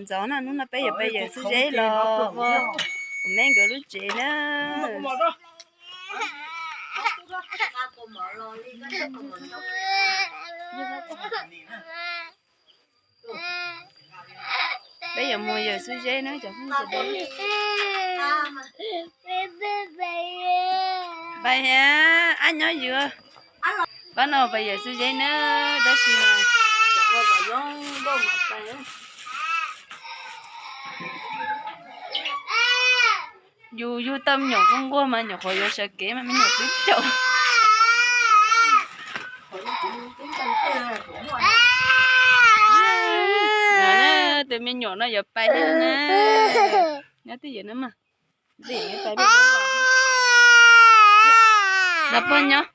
Ntxov na, hnub no peb yuav pais yawm Xwb Zeb los ua kuv me nkawd lub tsev na. Peb yuav mus yawm Xwb Zeb na cov phooj ywg. Pais hia, ab nyob ywg. Pab no pais yawm Xwb Zeb na, tab sis mas yus yug tau me nyuam nquag nquag mas nyuam qhuav yuav sawv kev mas me nyuam twb caum. Tus me nyuam no yuav pais na, nyob twj ywm na mas. Los pog nyob.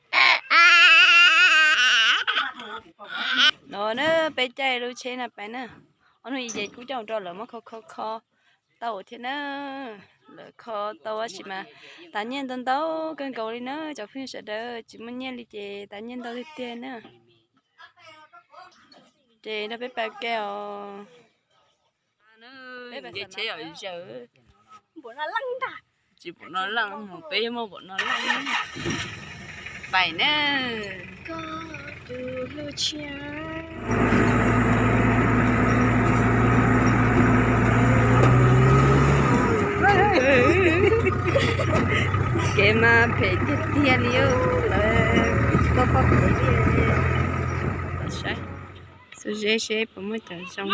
Los na, peb caij lub tsheb no pais na. Ob hnub ib ces kuj coj mus rau lawv muab kho kho kho tau thiab na. Lawv kho tau tab sis mas tas nyiaj ntau ntau kawg nkaus li na cov phooj ywg sawv daws, tsis muaj nyiaj li ces tas nyiaj ntau tiag tiag na. Ces nrog peb pais ke os. Nce tsheb os zaws. Tsis pom no laj mus peb yuav muaj pom no laj. Pais na. Kev mas phem tiag tiag li, lawv tsis tau poj phem li. Saib, Xwb Zeb seb puas muaj cov zoo.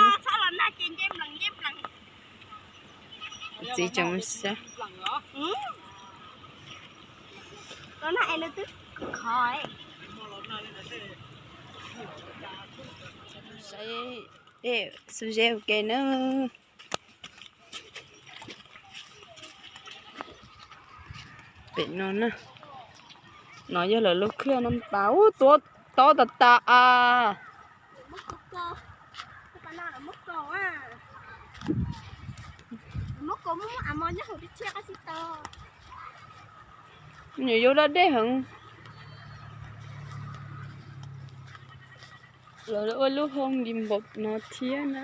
Txiv tseem mus xyuas. Saib, Xwb Zeb ua ke na. Pem no na, no yog lawv lub khw no pas ub, tuav tob tas tas as. Nws yuav dab dej heev. Lawv ua lub hoo nkim npaum no thiab na.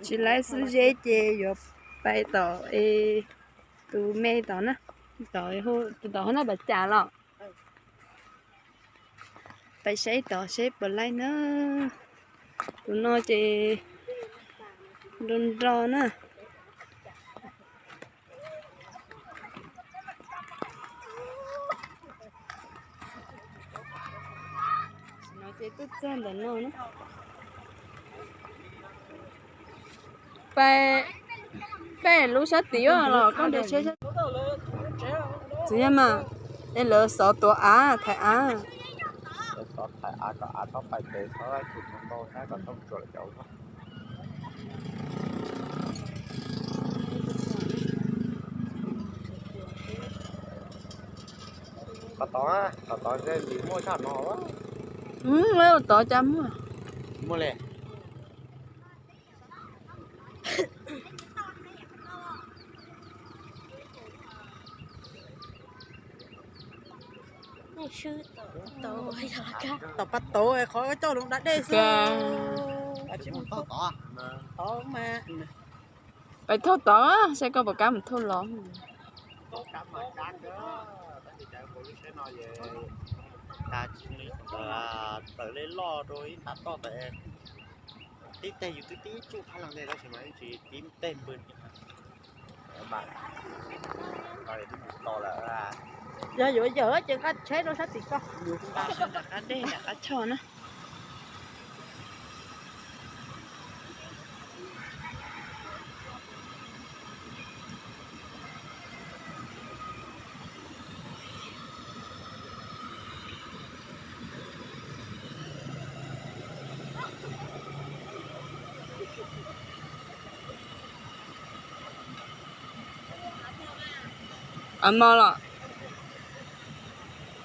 Tsis laib Xwb Zeb ces yuav pais tom es tus me tom na, tom tus tom hauv na pas cas los. Pais saib tod seb puas laib na. Tus no ces nro nro na. No ces tuaj txog ntawm no na. Pais, peb lub sab tid los koj nrhiav seb. Txiv yog mas, es lawv xov tuav av, thaiv av. Tom tod, tom tod ntshe tsis muaj tshaj no. Tod cas muaj. Muaj li. Tom pas tauv qhov coj loo da dej xwb. Pais thauj tod, saib koj puas kam mus thauj los. Tawm li loj rau ib nta toj ntawd, tib teg yus twb tib tsuj phab leej ntej tab sis mas tsis tib teg npws. Yog yuav yawm ces nqa tsheb rau sab tim ko. Qab dej nram qab choj na. Mos los,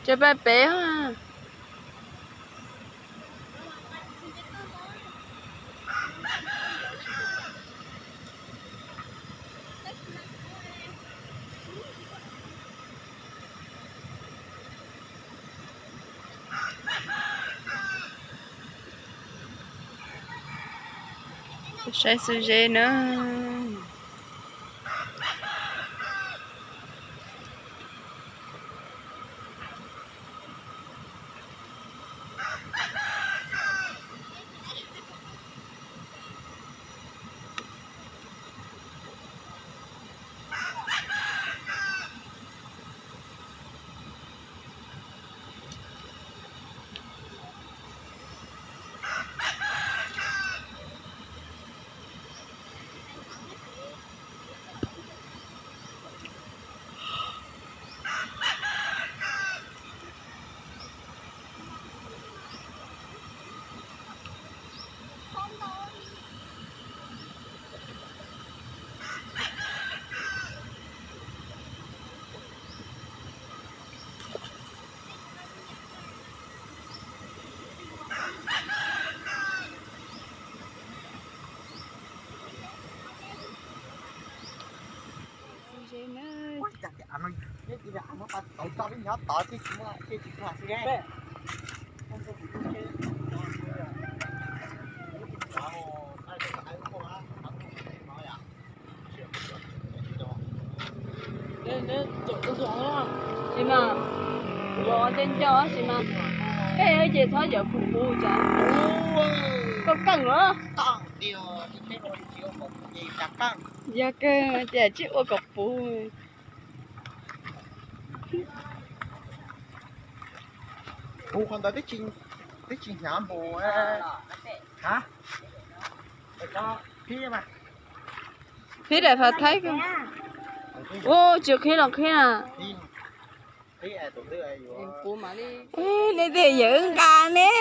tsis pais pem. Saib xwb zeb na. Tsis mas, yog ua ntej ncauj tab sis mas, peb ces txhob yawm puv puv tsam koj keej lawm. Yog kawg ces tsis ua kom puv. Puv qhov ntawd twb tsis hnyav npaum. Qhib daim phaj thaib. Ua tsis qhib los qhib na. Nej tej yawm nqa ne.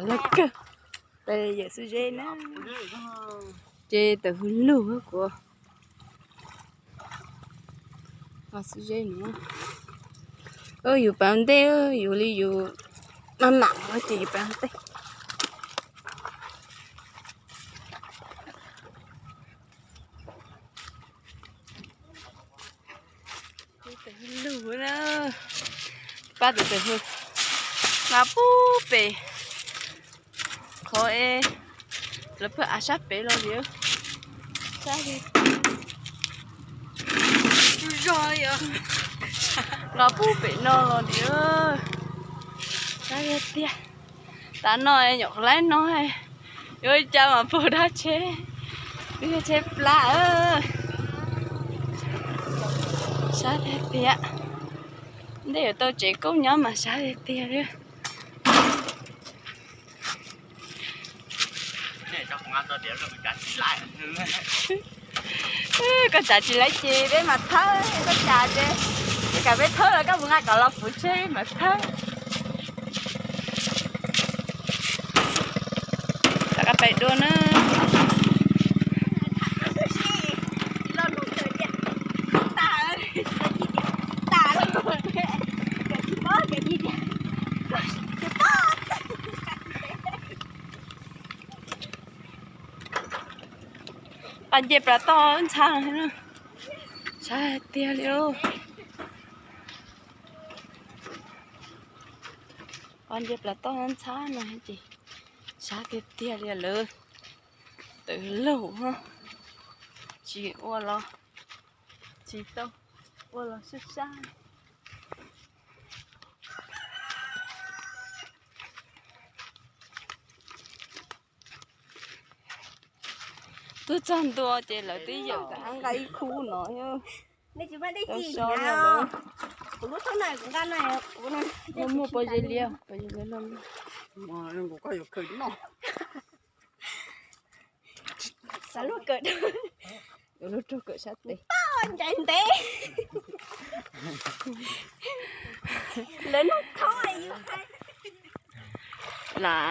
Lawv kawg, yawm xwb zeb na. Ces tawm hws lug kuv. Xwb zeb no, yus pab ntej, yus li yus maj mam ces yus pab ntej. Lug na, pab tus tus hws nqa pub pem qhov es lawv pheej av sab pem los li. Sab li zog li os, nqa pub pem no los li. Sab tiag tiag. Tav no nyuam qhuav laib no, yuav ua cas mas puag dab tsheb, twb yog tsheb plab. Sab tiag tiag. Ntej yuav tau tsev koob nyob mas sab tiag tiag li. Koj tsav tsis laib ces peb mas thawb, koj tsav ces, ces kom peb thawb los koj mus nqa kom los puv tsheb mas thawb. Rov qab pem dua na. Qos nce plas toj ntxhab, sab tiag li. Qos nce plas toj ntxhab no ces sab tiag tiag li lawm. Twb laug, tsis ua los, tsis tau ua los sab sab. Tuaj txog ntua ces lawv twb yawm nqa ib khub no. Nej tsis muaj dej tsi na. Kuv lub thoob na kuv nqa na. Muaj pob zeb liab, pob zeb liab loj. Xav lub kawm, lub raug kawm sab tes. Ncaim ntev. Lawv nug thoob yus. Lam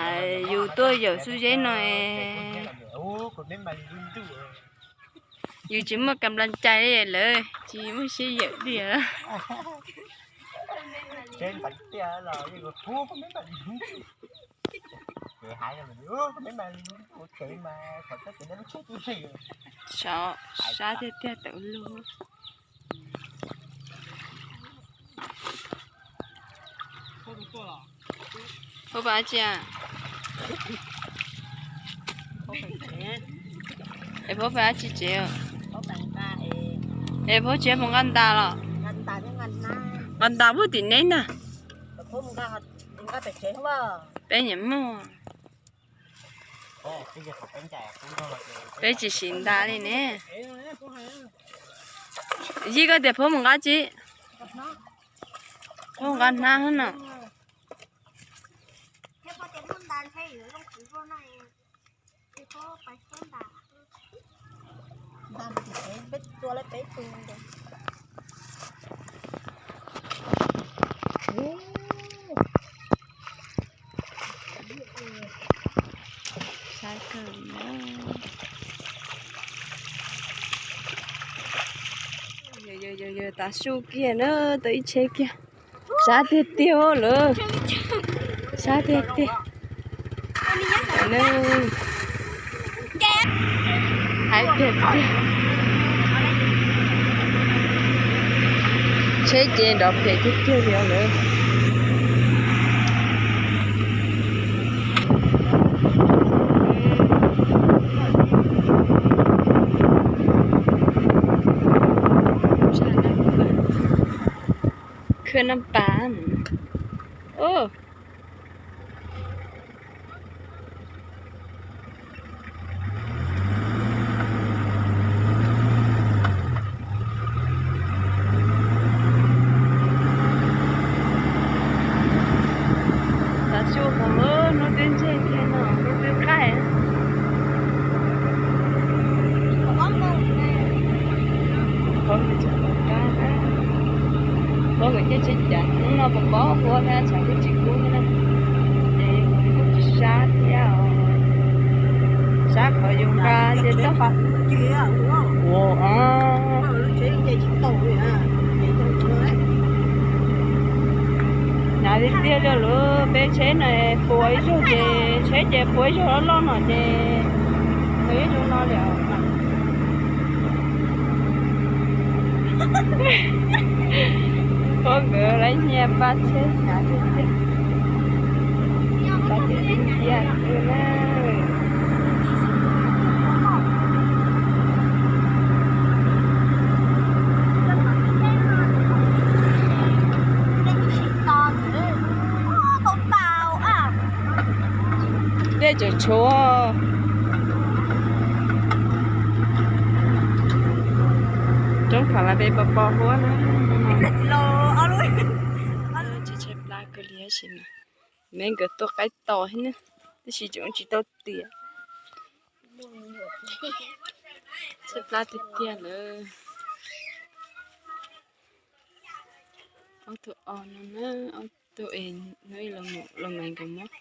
yus tuaj yawm xub zeb no, yus tsis muaj kam nplas cai li lawm, tsis muaj sib yawm tiag. Sab tiag tiag tawm lug. Puab pais dab tsi? Es puab pais dab tsi tsev? Es puab tsev puas nqa ntas los? Nqa ntas puag tim neb na. Peb nyiam muaj. Peb tsis siv ntas li ne. Yij, koj tias puab mus nqa tsi? Puab nqa hnab no. Yog, yog, yog, yog tav su kiag na, tau ib tsheb kiag. Sab tiag tiag lawm. Sab tiag tiag. Hais tiag tiag. Tsheb ces nrov phem tiag tiag li lawm. Khw Nam Pas. Tav su hov, hnub twb ntseg kiag no, hnub twb qaij. Qhov nkawd tseem pom qab, qhov nkawd ncej tsheb cas hnub no pom pom huab thiab tshav kuj tsis kub thiab na. Ces kuj tsis sab thiab os. Sab qhov yus nqa ces tau. Ua, hnav tiag tiag li lawm, peb tsheb no puas ib zaug ces tsheb ces puas ib zaug loj loj no ces, ib zaug no li. Pab nkawd lawv nyiag pab tsheb hnav tiag tiag. Pab tsheb tiag tiag xwb na. Dej tseem tshuav. Roob Khav Las peb pos pos huab na. Tshaib plab kawg li tab sis mas, me nkawd tua qaib tos thiab na, tab sis tseem tsis tau tiam. Tshaib plab tiag tiag lawm. Ob tug os no na, ob tug es hnub ib los mas nkawd muab